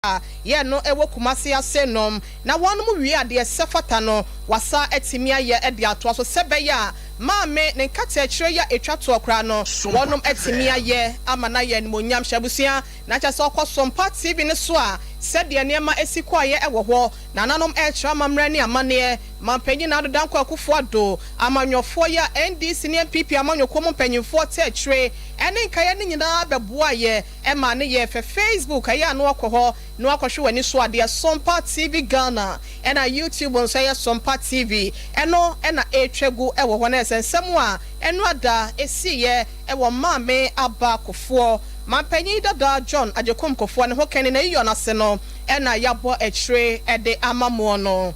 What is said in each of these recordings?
A yɛ no wɔ Kumasi ase nom na wɔnom wie a deɛ ɛsɛ fata no wasa atumi ayɛ de atoa so sɛ ɛbɛyɛ a maame ne nkatakyire yi a ɛtwa toɔ koraa no wɔnom atumi ayɛ ama no ayɛ animuonyam hyɛ abusua na kyerɛ sɛ ɔkɔ Sompa TV no so a sɛdeɛ nneɛma si kɔeɛ wɔ hɔ nananom ɛrekyerɛ amammerɛ ne amanneɛ Mampanyin Addo Dankwa Akufo Addo amanyɔfoɔ yi a NDC ne NPP amanyɔkuo mu mpanyinfoɔ te akyire ɛne nkaeɛ no nyinaa bɛboaeɛ Ɛma no yɛ fɛ Facebook ɛyɛ a na wakɔ hɔ na wakɔhwɛ w'ani so adeɛ Sompa TV Ghana ɛna YouTube nso ɛyɛ Sompa TV ɛno ɛna ɛretwa gu ɛwɔ hɔ na ɛsɛ nsɛm a ɛno ada ɛsiiɛ ɛwɔ Maame Aba Kofoɔ Mampanyin dada John Agyekum Kofoɔ ne ho kɛne na yiyɔ no ase no ɛna yabɔ akyire ɛde ama moɔ no.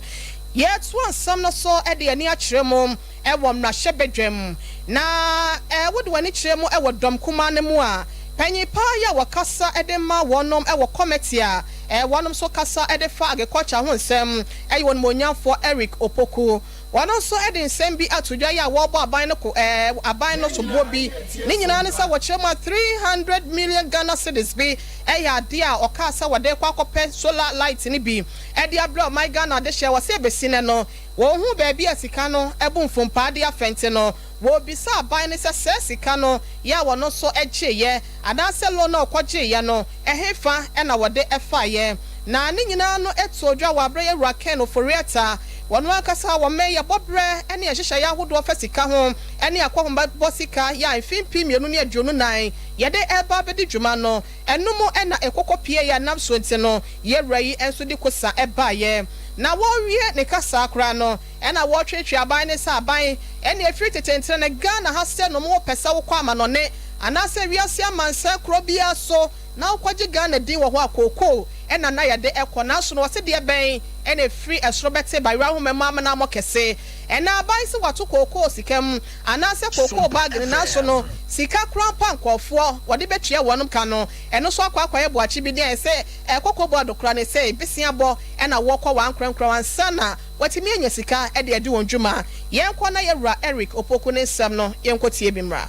Yɛretoa nsɛm no so ɛde ani akyerɛ mo wɔ mmarahyɛbadwam, na wode w'ani kyerɛ mu wɔ dɔm kumaa no mu a, panyin paa yi a wɔkasa de ma wɔnom wɔ kɔmɛte a wɔnom nso kasa de fa agriculture ho nsɛm yɛ Onimuonyamfoɔ Eric Opoku. Wɔn nso de nsɛm bi ato dwa yi a wɔrebɔ aban no ko aban no soboɔ bi. Ne nyinaa ne sɛ wɔkyerɛ mu a 300 million Ghana cedis bi yɛ adeɛ a ɔkaa sɛ wɔde rekɔ akɔpɛ solar light no bi de abrɛ ɔman Ghana adehyeɛ. Wɔse ɛbɛsi nnɛ no Wɔnhuu baabi a sika no bu mfompaa de afa nti no, wɔbisaa aban no sɛ saa sika no yɛ a wɔno nso gyeeɛ anaasɛ loan a ɔkɔgyeeɛ no ɛhefa na wɔde faeɛ. Na ne nyinaa no too dwa wɔ aberɛ Yɛwura Ken Ofori-Atta, wɔno ankasa wɔmmɛn yɛ bɔberɛ ne nhyehyɛeɛ ahodoɔ fa sika ho ne akɔhomabɔ sika yɛ a mfe 2024 yɛde reba abɛdi dwuma no, ɛno mu na ɛkɔkɔ pieeɛ a nam so nti no Yɛwura yi nso de kosa baeɛ. Na wɔrewie ne kasaa koraa no, ɛna wɔretweetwee aban no sɛ aban ɛne ɛfiri tete ntere no Ghana ha sɛ nom wopɛ sɛ wokɔ amanɔne anaasɛ wiase amansan kuro biara so na wokɔgye Ghana din wɔ hɔ a kookoo ɛna na yɛde ɛkɔ nanso no wɔse deɛ bɛn ɛna ɛfiri ɛsoro bɛte bayerɛ ahoma mu amena mɔ kɛse ɛna aban sɛ wato kookoo sika mu anaasɛ kookoo bag no nanso no sika koraa mpo a nkurɔfoɔ wɔde bɛtua wɔnom ka no ɛno nso akɔ akɔyɛ boakye bi deɛ ɛsɛ Ɛkɔkɔ bɔ adokora ne sɛ besia bɔ na wɔkɔ wɔn ankorankora ansa na wɔatumi anya sika de adi wɔn dwuma. Yɛnkɔ na yɛwura Eric Opoku ne nsɛm no yɛnkɔ tie bi mmra.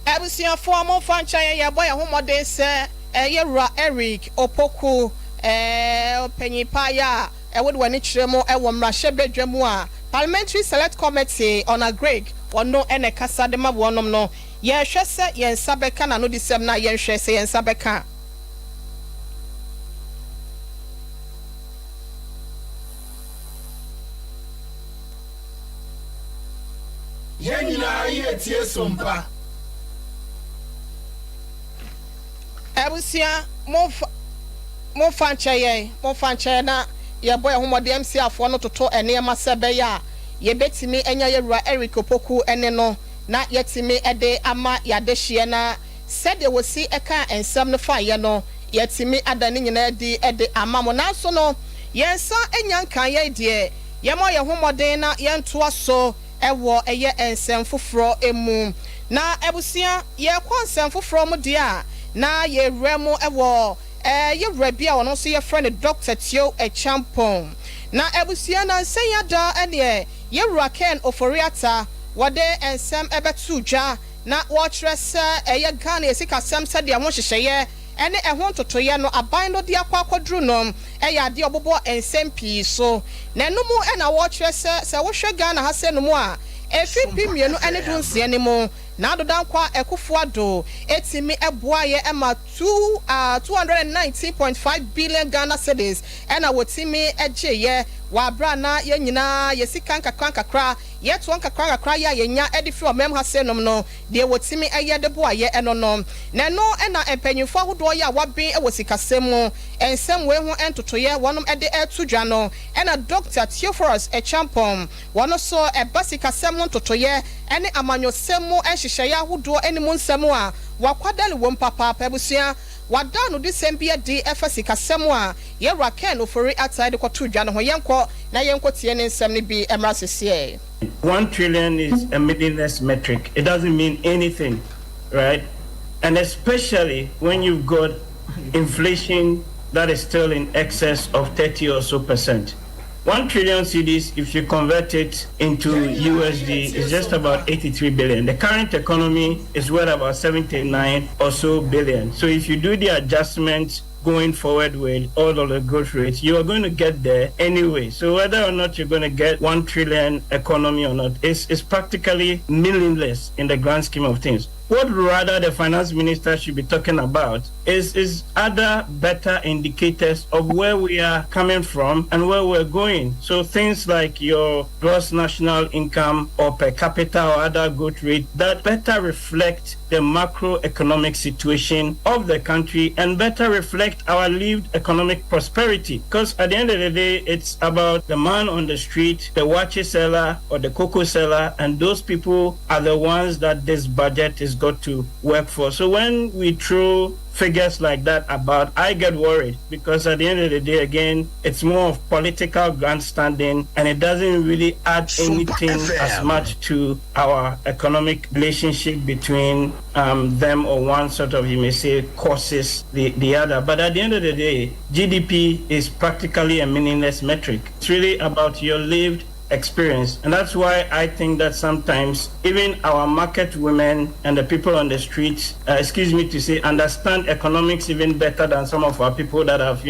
Abusuafoɔ momfa nkyɛ yɛn, yɛrebɔ yɛn ho mmɔden sɛ. Yɛwura Eric Opoku, ɔpanyin pa yi a wode w'ani kyerɛ mu wɔ mmarahyɛbadwa mu a Parliamentary Select Committee on Agric, ɔno na ɛkasa de ma wɔnom no, yɛrehwɛ sɛ yɛn nsa bɛka n'anodisɛm no a, yɛnhwɛ sɛ yɛn nsa bɛka a. Yɛn nyinaa yɛretie sompa. Abusua momfa momfa nkyɛ yɛn, momfa nkyɛ yɛn na yɛbɔ yɛn ho mmɔden MCAfoɔ no toto nneɛma sɛ ɛbɛyɛ a yɛbɛtumi anya yɛn wura Eric Opoku ne no na yɛatumi de ama yɛn adehyeɛ na sɛdeɛ wɔsi kaa nsɛm no faeɛ no yɛatumi ada ne nyinaa adi de ama mo. Nanso no yɛn nsa nnya nkaa yɛn deɛ, yɛmmɔ yɛn ho mmɔden na yɛntoa so wɔ ɛyɛ nsɛm foforɔ mu. Na abusua, yɛrekɔ nsɛm foforɔ mu deɛ a, na yɛrewura mu wɔ yɛ wura bi a ɔno nso yɛfrɛ no Dɔkta Tio Acheampong. Na abusua, nansa yi ada ɛneɛ yɛ wura Ken Ofori-Atta wɔde nsɛm bɛtoo dwa na wɔrekyerɛ sɛ ɛyɛ Ghana yɛ sikasɛm sɛdeɛ ɛho nhyehyɛeɛ ne ɛho ntotoeɛ no aban no de akɔ akɔduru no yɛ adeɛ a ɔbobɔ nsɛm pii so. Na ɛno mu na wɔrekyerɛ sɛ, sɛ wohwɛ Ghana ha sɛ no mu a, mfe 2016 no mu, Nado Dankwa Akuffo Addo tumi boaeɛ ma two 219.5 billion Ghana cedis na wɔtumi gyeeɛ wɔ aberɛ a na yɛn nyinaa yɛn sika nkakra nkakra, yɛtoɔ nkakra nkakra yɛ a yɛnya de firi ɔman mu ha sɛ nom no, Deɛ wɔtumi yɛ de boa yɛ ɛno no, na ɛno na mpanyimfoɔ ahodoɔ yi a wɔaben wɔ sikasɛm mu nsɛm wei ho ntotoeɛ wɔnom de reto dwa no, ɛna Dɔkta Theophorus Acheampong, wɔn nso ɛba sikasɛm ho ntotoeɛ ne amanyɔsɛm mu nhyehyɛeɛ ahodoɔ ne mu nsɛm a wɔakwadare wom papaapa. Abusua, wɔada anodisɛm bi adi ɛfa sikasɛm a Yɛwura Ken Ofori-Atta de kɔtoo dwa no ho. Yɛnkɔ na yɛnkɔtie ne nsɛm no bi mmra sesiei. 1 trillion is a meaningless metric. It doesn't mean anything, right? And especially when you've got inflation. that is still in excess of 30 or so percent. 1 trillion cedis, if you convert it into USD, is just about 83 billion. The current economy is worth about 79 or so billion. So if you do the adjustments going forward with all of the growth rates, you are going to get there anyway. So whether or not you're going to get 1 trillion economy or not, it's practically meaningless in the grand scheme of things. What rather the finance minister should be talking about is other better indicators of where we are coming from and where we're going. So things like your gross national income or per capita or other growth rate that better reflect the macroeconomic situation of the country and better reflect our lived economic prosperity. Because at the end of the day, it's about the man on the street, the waakye seller or the cocoa seller, and those people are the ones that this budget is got to work for. So when we throw figures like that about, I get worried because at the end of the day, again, it's more of political grandstanding and it doesn't really add anything as much to our economic relationship between them or one sort of, you may say, causes the other. But at the end of the day, GDP is practically a meaningless metric. It's really about your lived experience. And that's why I think that sometimes even our market women and the people on the streets, excuse me to say, understand economics even better than some of our people that have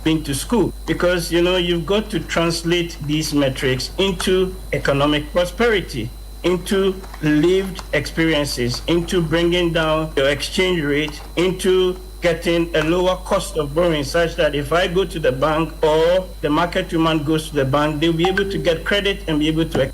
been to school. Because you've got to translate these metrics into economic prosperity, into lived experiences, into bringing down your exchange rate, into getting a lower cost of borrowing such that if I go to the bank or the market woman goes to the bank, they'll be able to get credit and be able to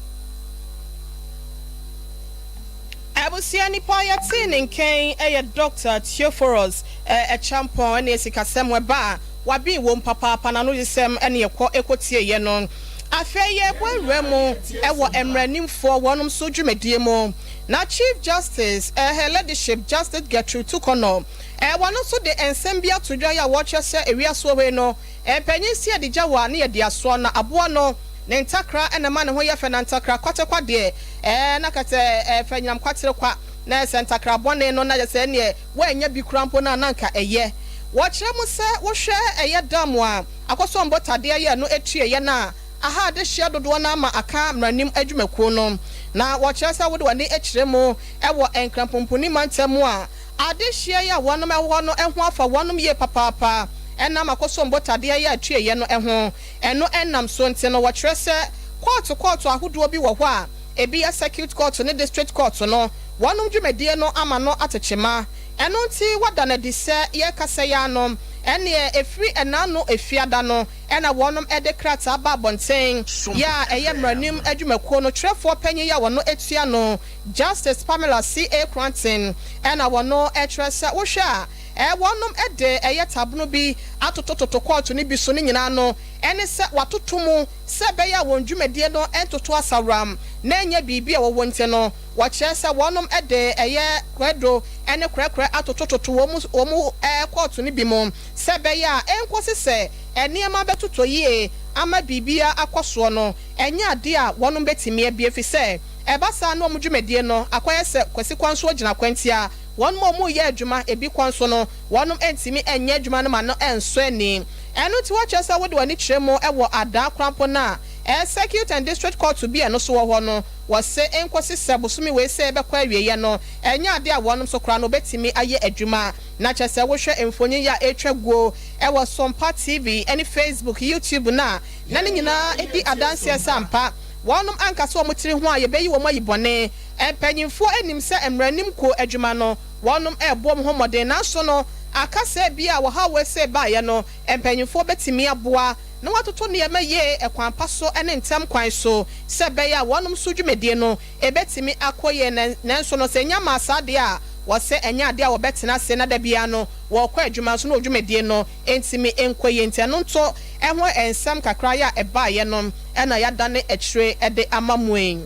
Abusua, nipa yɛtee ne nkɛn yɛ Dr Theophorus Acheampong ne sikasɛm ɛba a waben wɔm papaapa na no yesɛm ne yɛkɔ ɛkɔtie yɛ no. Afei yɛbɔ awura mu ɛwɔ mmaranimfoɔ wɔnom so dwumadie mu na Chief Justice, Her Ladyship Justice Gertrude Torkornoo, wɔn nso de nsɛm bi ato dwa yi a wɔkyerɛ sɛ ewiasoɔ wei no mpanyin si adigya wɔ a ne yɛde asoɔ na aboa no ne ntakra ɛna ma ne ho yɛ fɛ na ntakra kwatekwa deɛ na kɛtɛ fɛ nyinam kwatere kwa na sɛ ntakra bɔne no na yɛ sɛ neɛ wɔanya bi kura mpo no a na nka ɛyɛ. Wɔkyerɛ mu sɛ wohwɛ ɛyɛ dam a Akosombo tadeɛ yɛ no etu ɛyɛ no a aha adehyia dodoɔ no ama aka mmaranim adwumakuo no na wɔkyerɛ sɛ wode wɔne akyerɛ mu ɛwɔ Nkrampomponi mantam mu a adehyia yi a wɔnom ɛwɔ no ɛho afa wɔnom yie papaapa ɛnam Akosombo tadeɛ yɛ atueyɛ no ɛho. Ɛno ɛnam so nti no wɔkyerɛ sɛ kɔɔto kɔɔto ahodoɔ bi wɔ hɔ a ebi yɛ circuit court ne district court no, wɔnom dwumadie no ama no atekyema. Ɛno nti wɔda no adi sɛ yɛkasa yi ano ɛneɛ ɛfiri ɛnaano efiada no ɛna wɔnom ɛde krataa ba abɔnten yɛ a ɛyɛ mmaranim adwumakuo no twerɛfoɔ panyin yi a wɔno etua no, Justice Pamela C A Koranteng, ɛna wɔno ɛkyerɛ sɛ wohwɛ a wɔnom ɛde ɛyɛ tabono bi atotototo kɔɔto no bi so no nyinaa no ɛne sɛ watoto mu sɛ ɛbɛyɛ a wɔn dwumadie no ɛntoto asaram na ɛnyɛ biribi a wɔwɔ. Nti no wɔkyerɛ sɛ wɔnom ɛde ɛyɛ kwadwo ɛne korɛkorɛ atotototo wɔn kɔɔto no bi mu sɛ ɛbɛyɛ a ɛnkɔsi sɛ nneɛma bɛtotɔ yie ama biribia akɔ soɔ no, ɛnyɛ adeɛ a wɔnom bɛtumi abie fi sɛ ɛba saa na wɔn dwumadie no akɔyɛ sɛ kwasi kwan so gyina kwantia. Wɔn a wɔn yɛ adwuma ebi kwan so no, wɔn ntumi nyɛ adwuma no ma no nsɔ ani. Ɛno nti wɔkyerɛ sɛ wɔde wɔn ani kyerɛ mu wɔ adaa korampo no a ɛyɛ circuit and district court bi a ɛno so wɔ hɔ no, wɔsɛ nkɔsi sɛ bosomi wei sɛ ɛbɛkɔ awieɛ no, ɛnyɛ adeɛ a wɔn nso koraa no wɔbɛtumi ayɛ adwuma. Na kyerɛ sɛ wohwɛ mfonyin yi a ɛretwa guo ɛwɔ Sompa TV ɛne Facebook, YouTube na na ne nyinaa di adanseɛ sɛ ampa wɔnom ankasa wɔn tiri ho a yɛbɛyi wɔn ayi bɔne. Mpanyinfoɔ anim sɛ mmaranim kuo adwuma no wɔnom ɛrebɔ wɔn ho mmɔden, nanso no akasa bi a wɔha wɔ ese baeɛ no, mpanyinfoɔ bɛtumi aboa na wɔatoto nneɛma yie ɛkwan pa so ne ntɛm kwan so sɛ ɛbɛyɛ a wɔnom so dwumadie no ebɛtumi akɔ yie. Nanso no sɛ nya maa saa deɛ a wɔsɛ ɛnyɛ adeɛ a wɔbɛtena ase na dabia no wɔrekɔ adwuma nso na odwumadie no ntumi nkɔ yie. Nti ɛno nso ɛho nsɛm kakra yɛ a ɛbaeɛ no ɛna yɛadane akyire ɛde ama mu yi.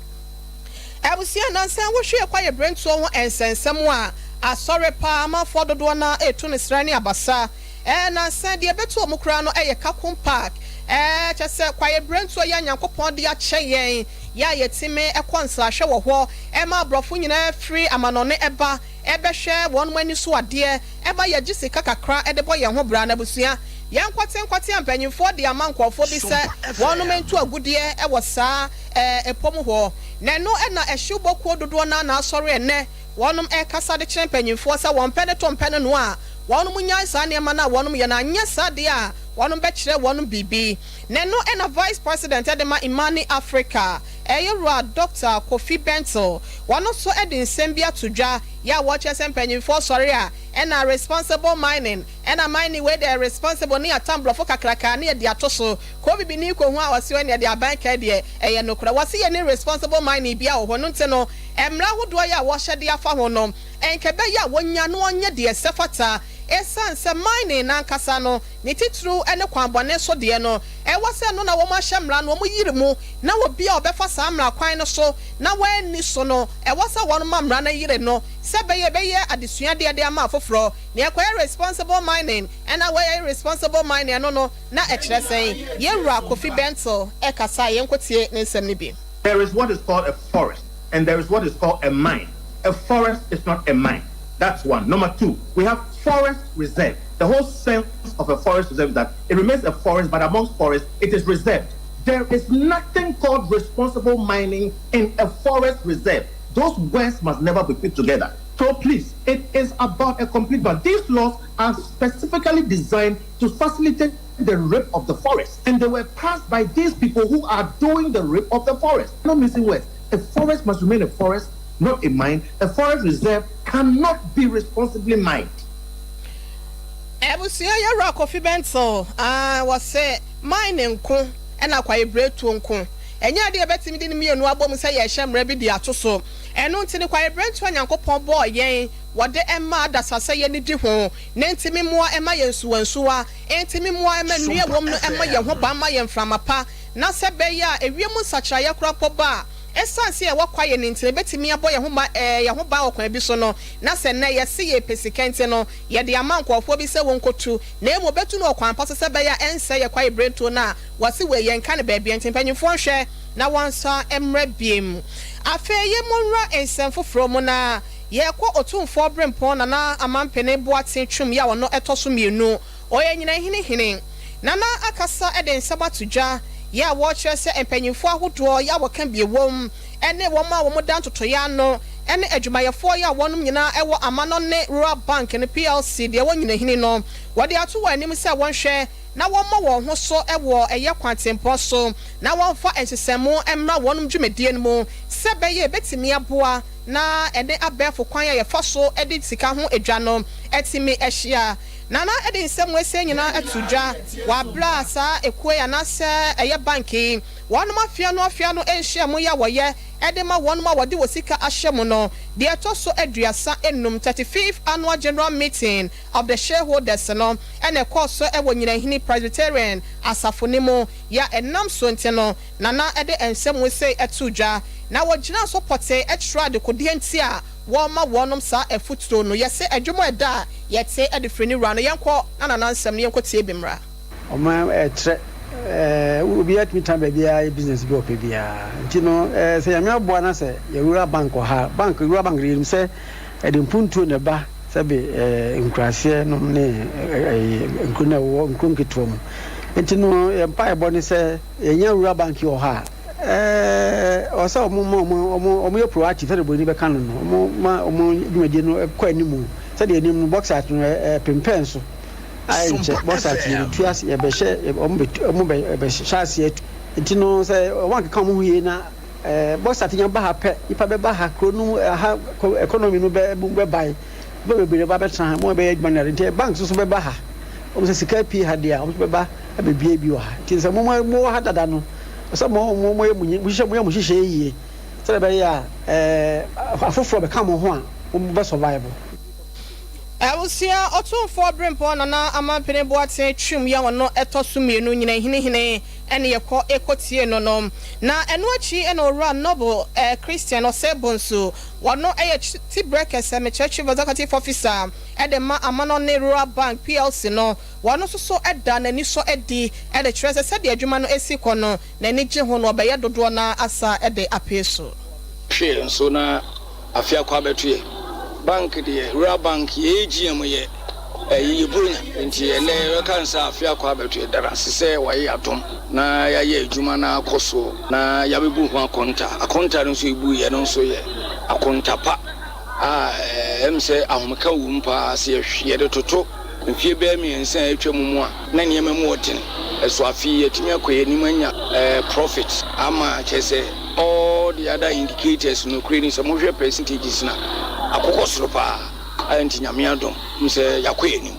Abusua, nansa wohwɛ kwaeɛ berentuo ho nsɛnsɛm a asɔre paa amanfoɔ dodoɔ no etu ne srɛ ne abasa nansa deɛ ɛbɛto wɔn koraa no ɛyɛ Kakum Park. Kyɛ sɛ kwaeɛ berentuo yɛ Nyankopɔn de akyɛ yɛn yɛ a yɛtumi ɛkɔ nsrahwɛ wɔ hɔ ɛma aborɔfo nyinaa firi amanɔne ɛba ɛbɛhwɛ wɔn ani so adeɛ ɛba yɛgye sika kakra ɛde bɔ yɛn ho bra. N'abusua Yɛnkɔte nkɔte a mpanyinfoɔ de ama nkurɔfoɔ bi sɛ wɔnom ntu agudeɛ wɔ saa ɛpɔ mu hɔ. Na ɛno na ɛhyew bɔkuo dodoɔ no ara na asɔre ɛnnɛ wɔnom ɛrekasa de kyerɛ mpanyinfoɔ sɛ wɔn pɛ ne to mpɛ no no a wɔnom nyae saa nneɛma no a wɔnom yɛ no, anyɛ saa deɛ a wɔnom bɛkyerɛ wɔnom biribi. Na ɛno na Vice President de ma Imani Africa, Yɛwura Dɔkta Kofi Bentil, wɔno nso de nsɛm bi ato dwa yɛ a wɔkyerɛ sɛ mpanyinfoɔ sɔre a ɛna responsible mining, ɛna mining wei deɛ responsible ne yɛatam borɔfo kakraka ne yɛde ato so. Kɔ bibini kɔhu a ɔse ɛneɛ deɛ aban kae deɛ ɛyɛ nokorɛ. Wɔse yɛnni responsible mining biara wɔ hɔ, ɛno nti no mmara ahodoɔ yi a wɔhyɛ de afa ho no nka ɛbɛyɛ a wɔnya na wɔnyɛ deɛ ɛsɛ fata. Ɛsiane sɛ mining no ankasa no ne titiriw ne kwan bɔne so deɛ no ɛwɔ sɛ ɛno na wɔahyɛ mmara no wɔyere mu na obi a ɔbɛfa saa mmara kwan no so na wanni so no ɛwɔ sɛ wɔma mmara no yere no sɛ ɛbɛyɛ ɛbɛyɛ adesuadeɛ de ama afoforɔ. Nea ɛkɔyɛ responsible mining ɛna wɔyɛ irresponsible mining ɛno no na ɛkyerɛ sɛn? Yɛn wura Kofi Bentil ɛkasa a yɛnkɔtie ne nsɛm no bi. There is what is called a forest and there is what is called a mine. A forest is not a mine. That's one. Number two, we have forest reserve. The whole sense of a forest reserve is that it remains a forest, but amongst forests, it is reserved. There is nothing called responsible mining in a forest reserve. Those words must never be put together. So please, it is about a complete ban. These laws are specifically designed to facilitate the rape of the forest. And they were passed by these people who are doing the rape of the forest. No missing words. A forest must remain a forest, not a mine. A forest reserve cannot be responsibly mined. Abusua yɛwura Kofi Bentil ah wɔse mine nko ɛna kwaebiretuo nko ɛnyɛ adeɛ yɛbɛtumi de ne mmienu abɔ mu sɛ yɛrehyɛ mmara bi de ato so. Ɛno nti no kwaebiretuo a Nyankopɔn bɔɔ yɛn wɔde ɛma adasa sɛ yɛne di ho na ntumi mmoa ɛma yɛn nsuwansuwa, ntumi mmoa ɛma nnua ɛwɔ mu no ɛmmɔ yɛn ho ban ma yɛn mframa pa, na sɛ ɛbɛyɛ a ewiem nsakyeraeɛ koraa mpo ba a, ɛsiane sɛ yɛwɔ kwaeɛ no nti no ɛbɛtumi abɔ yɛn ho ba ɛɛ yɛn ho ban wɔ kwan bi so no, na sɛ nnɛ yɛse yɛrepɛ sika nti no yɛde ama nkurɔfoɔ bi sɛ wɔnkɔtu, na mmom wɔbɛtu no wɔ kwan pa so sɛ ɛbɛyɛ a ɛnsɛe yɛn kwaeɛ birentuo no a wɔse wei yɛnka no baabiara nti mpanyimfoɔ nhwɛ na wɔnsan mmra biom. Afei yɛmmɔ nwura nsɛm foforɔ mu na yɛrekɔ Otumfoɔ Berempɔn Nana Amampene Boateng Twum yi a ɔno ɛtɔ so mmienu, ɔyɛ Nyinahene hene. Nana akasa de nsɛm ato dwa yi a wɔrekyerɛ sɛ mpanyimfoɔ ahodoɔ yi a wɔka bi wom ne wɔn a wɔda ntotoeɛ ano ne adwumayɛfoɔ yi a wɔnom nyinaa wɔ Amanɔne Rural Bank no PLC deɛ ɛwɔ Nyinahini no, wɔde ato wɔn anim sɛ wɔnhwɛ na wɔmmɔ wɔn ho so wɔ ɛyɛ kwantempɔn so na wɔmfa nhyehyɛmu mmra wɔnom dwumadie no mu sɛ ɛbɛyɛ ɛbɛtumi aboa na ɛne abɛɛfo kwan a yɛfa so de sika ho dwa no atumi ahyia. Nana de nsɛm wei nyinaa ato dwa wɔ aberɛ a saa ekuo yi anaasɛ ɛyɛ bank yi wɔnom afea no afea no nhyiamu yi a wɔyɛ de ma wɔnom a wɔde wɔ sika ahyɛ mu no deɛ ɛtɔ so 35, 35th Annual General Meeting of the Shareholders no ɛna ɛkɔɔ so wɔ Nyinahini Presbyterian asafo no mu yɛ a ɛnam so nti no Nana de nsɛm wei ato dwa na wɔgyina so pɔtee kyerɛ adekodeɛ nti a wɔma wɔnom saa afuturo no. Yɛsɛ adwuma ɛda a yɛte de firi ne wura no. Yɛnkɔ na Nana nsɛm no yɛnkɔ tie bi mmra. Ɔman ɛtrɛ obiara tumi tena baabiara yɛ business bi ɔpɛ biara. Nti no sɛ Nyame aboa na sɛ yɛwura bank wɔ ha, bank wura bank de yɛnim sɛ ɛde mpuntuo na ɛba sɛbe nkuraseɛ nom ne nkuro na ɛwɔ nkuro nketewa mu. Nti no yɛn mpaebɔ ne sɛ yɛnya wura bank wɔ ha a, ɔwɔ sɛ ɔmo ma ɔmo yɛ proactive sɛdeɛ buroni bɛka no no, ɔmo ma ɔmo dwumadie no kɔ anim sɛdeɛ anim no bauxite no ɛpempɛn so a ɛnkyɛ bauxite yɛbɛtu ase, yɛbɛhyɛ ɔmo bɛ ɔmo bɛ bɛhyɛ aseɛ atu. Nti no sɛ ɔmo ankeka ɔmo ho yie na bauxite nya ba ha pɛ, nipa bɛba ha, kuro no ha economy no bɛ bɛbae, nipa bebree ba bɛtena ha, mo bɛyɛ adwuma no ade. Nti bank nso bɛba ha, ɔmo sɛ sika pie ha deɛ a, ɔmo nso bɛba abɛbie bi wɔ ha. Nti sɛ mo mo wɔ ha dada no, sɛ mo mo mo yɛ mo hyehyɛ mo yɛ mo hyehyɛ yie sɛdeɛ ɛbɛyɛ a afoforɔ bɛka mo ho a, mo bɛ survive. Abusua Ɔtumfoɔ Berempɔn Nana Amampene Boateng Twum yɛ ɔno ɛtɔ so mmienu Nyinahini ɛne yɛkɔ ɛkɔtie no no. Na ɛno akyi ɛna Owura Noble Christian Osei Bonsu, wɔno ɛyɛ Tibrɛ Kɛsɛ Mekyerɛ Chief Executive Officer ɛde ma Amanɔne Rural Bank PLC no, wɔno nso so ɛda n'ani sɔ adi ɛde kyerɛ sɛ sɛdeɛ adwuma no esi kɔ no n'ani gye ho na ɔbɛyɛ dodoɔ na asa ɛde apee so. Hwɛ nso na afe akɔ abɛto yɛ bank deɛ, rural bank yɛ AGM yɛ. Ɛyi yɛ Buronya nti ɛnnɛ yɛbɛka no sɛ afe akɔ abɛto. Yɛda no ase sɛ wayɛ yɛn adom na yɛayɛ adwuma no akɔ soɔ na yɛabɛbu ho akonta. Akonta no nso yɛbuiɛ no nso yɛ akonta pa a ɛm sɛ ahomeka wɔ mu paa. Sɛ yɛde toto mfeɛ bɛyɛ 3 a atwa mu mu a, na nneɛma mu wɔ den. Ɛso afe yi yɛatumi akɔ yɛn anim anya profit ama kyerɛ sɛ all the other indicators no nokorɛ ni sɛ mohwɛ percentages no a, akokɔ soro paa. Ayɛ nti Nyame adom m sɛ yɛakɔ yɛn anim.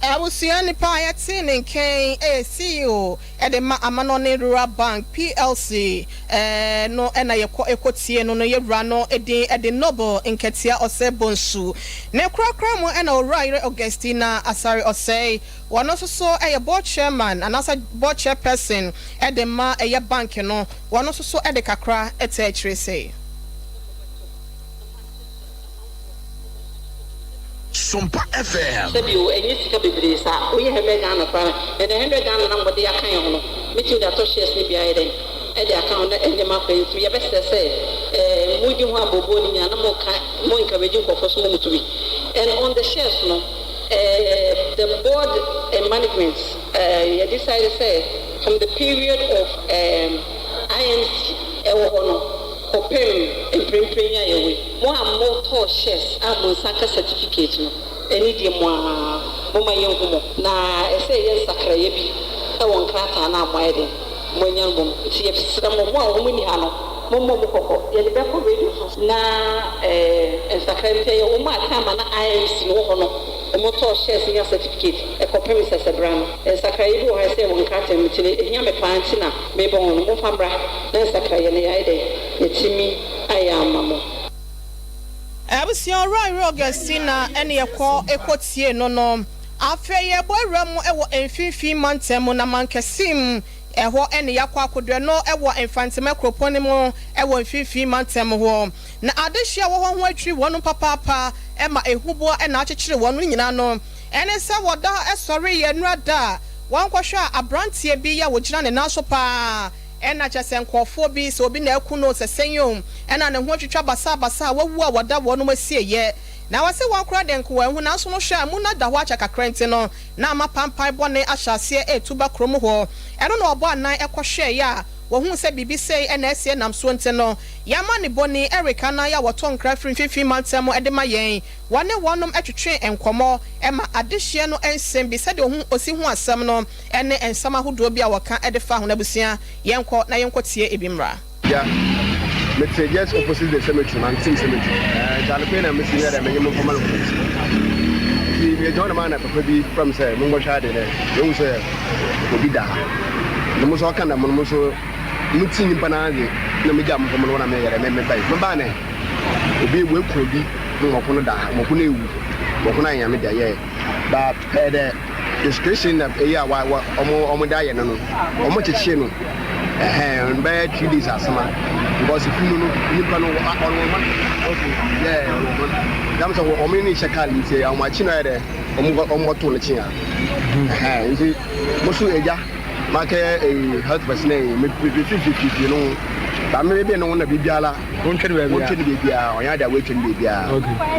Abusua nipa a yɛte ne nkyɛn yɛ CEO de ma Amanɔne Rural Bank PLC no na yɛkɔ ɛkɔtie no no yɛwura no din de Noble Nketia Osei Bonsu. Ne korakora mu na Owura Yere Augustina Asare Osei, wɔno nso so yɛ board chairman anaasɛ board chairperson de ma ɛyɛ bank no, wɔno nso so de kakra taa akyire sei. Sompa FM. Sɛbi o, ɛnyɛ sika bebree saa. Woyɛ hundred Ghana koraa a, ɛnɛ hundred Ghana na mode aka yɛn ho no, mɛtumi de atɔ shares no bi ayɛ dɛn de aka ho na nneɛma akɔ anim. Nti yɛbɛsrɛ sɛ eh, modi ho abooboo no nyinaa na moka, mo encourage nkurɔfoɔ nso ma wɔtu bi. And on the shares no, eh, the board and management eh, yɛ decide sɛ from the period of eh, IMC ɛwɔ hɔ no kɔpem mprempren yi a yɛwɔ yi, Mo a motɔɔ shares a mo nsa aka certificate no, ɛne deɛ mo ara momma yɛnhu mo. Na ɛsɛ yɛyɛ nsakraeɛ bi wɔ nkrataa no a moayɛ dɛn, moanya no mu. Nti yɛsrɛ mo, mo a wɔn nni ha no, mommɔ mo kɔkɔ. Yɛde bɛkɔ radio so na nsakraeɛ no, nti ɛyɛ wɔn a time a na IMC no wɔ hɔ no wɔtɔɔ shares nya certificate kɔpem sɛsɛbra no. Nsakraeɛ bi wɔ hɔ a ɛsɛ yɛwɔ nkrataa mu nti no ɛhia me paa nti na mebɔ ho no, momfa mmra na nsakraeɛ no yɛayɛ dɛn, yɛatumi ayɛ ama mo. Abusua Owura Yerɛ Augustina ne yɛkɔ kɔ tie no no. Afei yɛbɔ awura mu wɔ Mfinfii mantam mu na Mankasim ɛhɔ ne yɛakɔ akodoɛ no wɔ Mfantema kuropɔn no mu wɔ Mfinfii mantam hɔ. Na adehyeɛ a ɛwɔ hɔ ho adwiri wɔnom papaapa ma ehuboa na akyekyere wɔnom nyinaa no ɛne sɛ wɔda sɔre yɛ nnora da a wɔnkɔhwɛ a abranteɛ bi a ɔgyina ne nan so paa Ɛna kyerɛ sɛ nkorɔfoɔ bi, sɛ obi na aku no, sɛ sɛn o, ɛna ne ho atwitwa basabasa a wawu a wɔda wɔnom asieɛ. Na wɔse wɔn koraa deɛ nka wɔanhu, nanso no hwɛ a mu no ada hɔ akyɛ kakra nti no, na ama pampan bɔne ahyɛ aseɛ retu ba kurom hɔ. Ɛno na wɔbɔ anan kɔhwɛeɛ a wɔhuu sɛ biribi sei na asie nam soɔ nti no, yɛama ne bɔni Eric anan a wɔtɔ nkra firi mfimfini mantam de ma yɛn. Wɔne wɔnom twetwee nkɔmmɔ ma adehyeɛ no nsɛm bi sɛdeɛ ɔhu ɔsi hu asɛm no. ne nsɛm ahodoɔ bi a wɔka de fa ho no abusua, yɛnkɔ na yɛnkɔ tie ebi mmra. Yeah, metse just opposite the cemetery, Manteam cemetery. Eh, nti anɔpa yi na mesi yɛ dɛ menye mo nkɔma no kɔmɛsi. Nti megyina hɔ na maa na papa bi frɛ me sɛ monkɔhwɛ ade dɛ mehu sɛ obi da ha. Na mo nso ɔka dɛm no mo nso motse nyimpa no adze na megyaa mo nkɔmmɔ no hɔ na meyɛ dɛ me mebae. Mebaa no obi woeku obi na wɔko no da ha, wɔko no ewu, wɔko no ayɛ Nyame dea, yeah. But pɛɛ dɛ description na eyi a wa wa ɔmo ɔmo de ayɛ no no ɔmo kyekyee no ɛhɛn bɛyɛ 3 days asema because funu no nipa no ɔno ɔma okay yeah ɔno ɔma dam sɛ ɔmo ne hyɛ kaa no nti ɔmo akyi no ayɛ dɛ ɔmo ɔmo bɔto no kye a ɛhɛn nti mo so egya makɛyɛ eyi health personnel yi me me fi fi fi fi no ho ba me bebe no ho na biribiara wɔntwe no baabiara wɔntwe no baabiara ɔnyɛ ade a wɔatwe no baabiara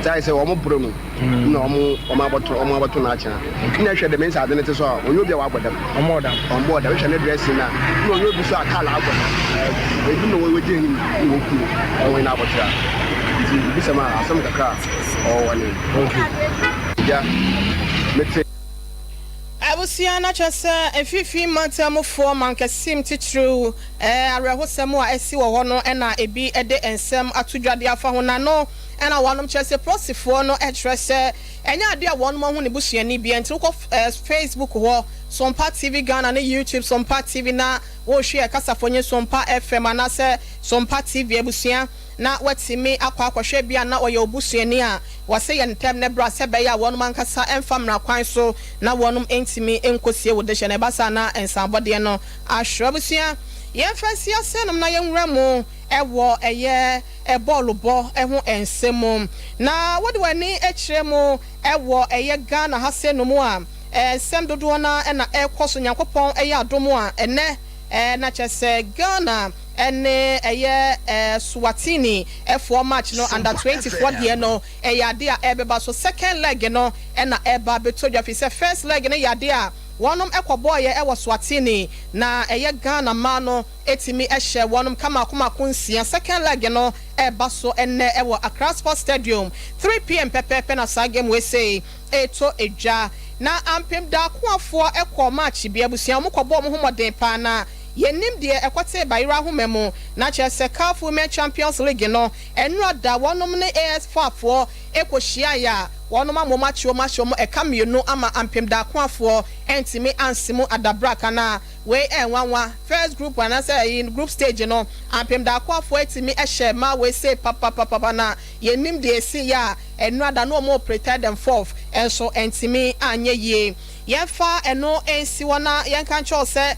nti ayɛ sɛ ɔmo boro no. Nna ɔmo ɔmo abɔto ɔmo abɔto n'akyea. Nna ehwɛ dɛm nsa adze no tse so a, ɔnnyɛ obi a ɔabɔ dam. Ɔmmbɔɔ dam. Ɔmmbɔɔ dam. Ehwɛ ne dressing no a, nna ɔnnyɛ obi so a kaar abɔ no. Ebi na woegyina enyim na woku no, ɔno nye n'abɔto a. Ntsi ibisa me a, asɛm kakra a ɔwɔ hɔ nye no. Okay. Egya, metse. Abusua no akyerɛ sɛ mfimfini mantam mufoɔ mankɛsim titiriw awerɛhosɛm a asi wɔ hɔ no na ebi de nsɛm ato dwa de afa ho na no Ɛna wɔnom kyerɛ sɛ prosifoɔ no kyerɛ sɛ ɛnyɛ adeɛ a wɔnom ahu ne busuani biara nti wokɔ Facebook hɔ Sompa TV Ghana ne YouTube Sompa TV na wohwɛ kasafonyin Sompa FM anaasɛ Sompa TV abusua na watumi akɔ akɔhwɛ bi a na ɔyɛ wo busuani a wɔse yɛ ntɛm na bra sɛ ɛbɛyɛ a wɔnom ankasa mfa mmara kwan so na wɔnom ntumi nkɔsie wo dehyɛ na ɛba saa na nsanbɔdeɛ no ahwere abusua yɛmfa nsi ase nom na yɛnwura mu wɔ ɛyɛ bɔɔlobɔ ho nsɛm mu. Na wode w'ani kyerɛ mu wɔ ɛyɛ Ghana ha sei nom a, nsɛm dodoɔ no ara na ɛrekɔ so. Nyankopɔn yɛ adom a, ɛnnɛ na kyerɛ sɛ Ghana ne ɛyɛ Eswatini foɔ match no, under 20 foɔ deɛ no, ɛyɛ adeɛ a ɛrebɛba so. Second leg no na ɛreba abɛtɔ dwa, firi sɛ first leg no yɛ adeɛ a wɔnom kɔbɔeɛ wɔ Swatini, na ɛyɛ Ghana mmaa no tumi hyɛɛ wɔnom ka mako mako nsia. Second leg no ɛreba so ɛnnɛ wɔ Accra Sports Stadium, 3 p.m. pɛpɛɛpɛ na saa game wei sei ɛretɔ dwa. Na Ampem Darkoafoɔ kɔɔ match bi, abusua, wɔn kɔbɔɔ wɔn ho mmɔden paa, na yɛnim deɛ ɛkɔtee bayerɛ ahoma mu, na kyerɛ sɛ CAF Women Champions League no, ɛnora da wɔnom ne AS FAR foɔ kɔhyiaeɛ a wɔnom ama wɔn akye wɔn ahyɛ wɔn ɛka mmienu ama Ampem Darkoafoɔ ɛntumi ansi mu adabraka. Na wei ɛnwanwa, first group anaasɛ ɛyi group stage no, Ampem Darkoafoɔ atumi ɛhyɛ mmaa wei sei papapapa, na yɛnim deɛ esi yɛ a ɛnora da no wɔn play third and fourth ɛnso ɛntumi anyɛ yie. Yɛmfa ɛno nsi hɔ na yɛnka nkyɛw sɛ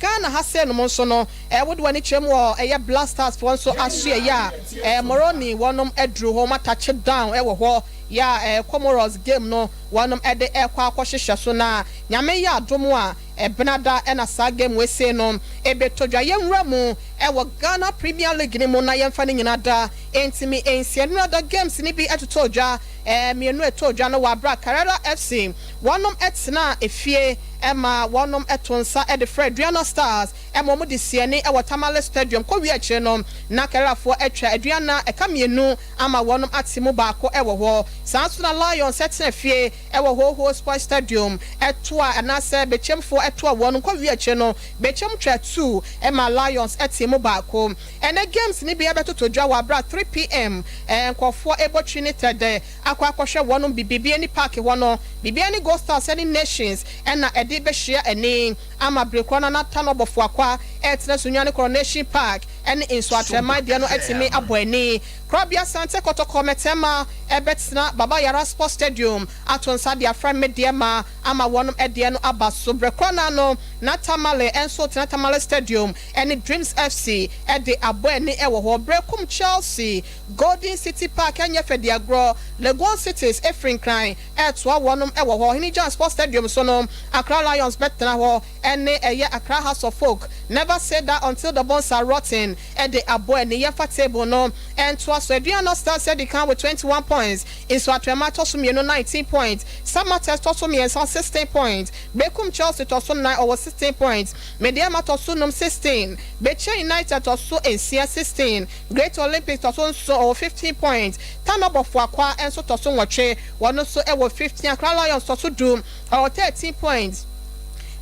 Ghana ha sɛ nom nso no, wode w'ani kyerɛ mu wɔ ɛyɛ Black Stars foɔ nso aso ɛyɛ a Moroni wɔnom aduru hɔ, wɔn atouch down ɛwɔ hɔ yɛ a Comoros game no wɔnom ɛde ɛkɔ akɔhyehyɛ so. Na Nyame yɛ adom a, ɛbenada ɛna saa game wei no ebɛtɔ dwa. Yɛnwura mu ɛwɔ Ghana Premier League ne mu na yɛmfa ne nyinaa da ntumi nsia nura games ne bi ɛtotɔ dwa. Mmienu ɛtɔ dwa no wɔ abra Karela FC wɔnom ɛtena efie ɛma wɔnom ɛto nsa ɛde frɛ Aduana Stars ɛma wɔn de siani ɛwɔ Tamale Stadium. Kɔ wie akyire no na Karelafoɔ atwa Aduana ɛka mmienu ama wɔnom ate mu baako ɛwɔ hɔ. Saa nso na Lions ɛtena fie ɛwɔ Hohoe Sports Stadium ɛto a anaasɛ Bɛkyɛmfoɔ ɛto a wɔn kɔ wie akyire no, Bɛkyɛm twa two ɛma Lions ɛte mu baako. Ɛnɛ games ni bi ɛbɛtoto dwa wɔ abra 3 p.m. Nkɔfoɔ ɛbɔ twi ne tɛdɛ akɔ akɔhwɛ wɔnom Bibiani Park hɔ no, Bibiani Gold Stars ɛne Nations ɛna ɛde bɛhyia ɛni ama berekorɔ no. Nata no ɔbɔfo akwa ɛtena Sunyani Coronation Park ɛne Nsoatreman deɛ no ɛtumi abɔ ani. Korabea Sante Kɔtɔkɔ mɛtɛma ɛbɛtena Baba Yara Sports Stadium ato nsa de afrɛ Medeama ama wɔnom ɛdeɛ no aba so. Berekorɔ no ano na Tamale ɛnso tena Tamale Stadium ɛne Dreams FC ɛde abɔ ani ɛwɔ hɔ. Berekum Chelsea, Golden City Park ɛnyɛ fɛdi agorɔ, Legon Cities efiri Nkran ɛɛtoa wɔnom ɛwɔ hɔ. Ohene Sports Stadium so no, Accra Lions bɛtena hɔ ɛne ɛyɛ Accra Hearts of Oak. Never say that until the bones are rotten ɛde abɔ ani. Yɛfa table no ɛntoa so. Aduana Stars ɛdi kan with 21 points, Nsoatreman tɔ so mmienu, 19 points, Samartex tɔ so mmiɛnsa, 16 points, Berekum Chelsea tɔ so nnan, ɔwɔ 16 points, Medeama tɔ so num, 16, Bechem United tɔ so nsia, 16, Great Olympics tɔ so nson, ɔwɔ 15 points, Tano Bofoakwa nso tɔ so nwɔtwe, wɔn nso ɛwɔ 15, Accra Lions tɔ so 10, ɔwɔ 13 points,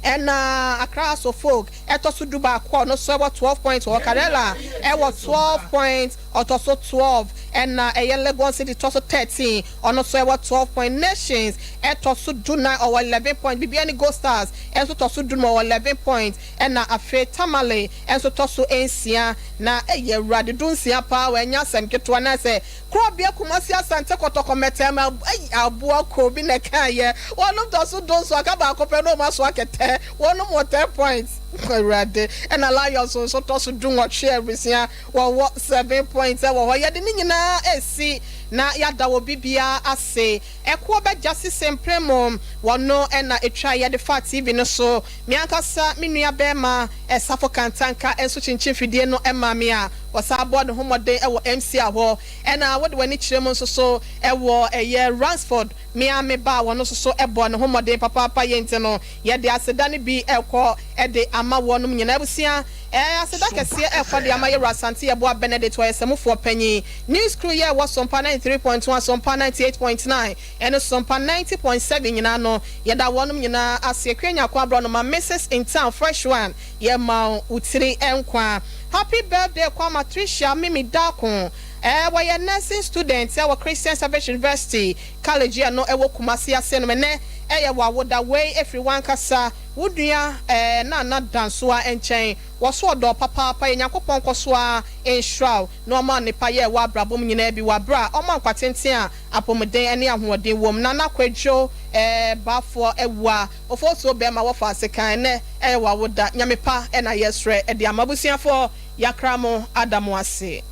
ɛna Accra Hearts of Oak ɛtɔ so 11, ɔno nso ɛwɔ 12 points wɔ. Karela ɛwɔ 12 points, ɔtɔ so 12, ɛna ɛyɛ Legon City tɔ so 13, ɔno nso ɛwɔ 12 point. Nations ɛtɔ so 14, ɔwɔ 11 point. Bibiani Gold Stars ɛnso tɔ so 15, ɔwɔ 11 point, ɛna afei Tamale ɛnso tɔ so nsia. Na ɛyɛ Awurade 16 paa, wɔanya asɛm ketewa na sɛ Kurɔbea Kumasi Asante Kɔtɔkɔ mɛtɛm ɛyi aboa ko bi na ɛka yɛ wɔnom tɔ so 17, aka baako pɛ na wɔn aso akɛtɛ, wɔnom wɔ 10 points. Awurade, ɛna Lions nso tɔ so 18, abusua, wɔwɔ 7 points ɛwɔ hɔ. Yɛde ne nyinaa esi na yɛada wɔ bibiara ase. Ɛkoɔ bɛgya sise mpere wɔno ɛna etwa yɛde fa TV no so. Miankasa me nua bɛrima ɛsafo Kantanka nso kyinkyin fidie no ɛma me a wɔsan abɔ ne ho mmɔden ɛwɔ MC hɔ, ɛna wɔde wɔn ani kyerɛ mu nso so ɛwɔ ɛyɛ Ransford mmea me ba a wɔn nso so ɛbɔ ne ho mmɔden papaapa. Yɛ nti no yɛde aseda no bi ɛkɔ ɛde ama wɔnom nyinaa. Abusua, aseda kɛseɛ ɛkɔ de ama yɛwura Asante Yɛboa Benedict, wɔyɛ sɛmufoɔ panyin. News crew yɛ ɛwɔ Sompa 93.1, Sompa 98.9 ɛne Sompa 90.7 nyinaa no, yɛda wɔnom nyinaa ase. Akua Nyako aborɔ no ma Mrs Intown Fresh One, yɛma wo tiri nkwa. Happy birthday kwama Tricia Mimi Dako. Wɔyɛ nursing student ɛwɔ Christian Service University College yɛ no ɛwɔ Kumasi ase no. Mɛnɛ ɛyɛ wɔ awoda wei efiri wankasa wodua Nana Dansoa nkyɛn. Wɔso ɔdɔ papaapa yɛ Nyankopɔn kɔ so a nhyira na ɔma nipa yɛ ɛwɔ abrabɔ mu nyinaa bi wɔ abira ɔma nkwa tenten a apɔmuden ne ahoɔden wɔ mu. Nana Kwadwo Baafoɔ ɛwua ofosuo bɛrima wɔfa ase kan nɛ ɛyɛ wɔ awoda. Nyame pa ɛna yɛsrɛ ɛde ama abusuafoɔ yakra mo ada mo ase.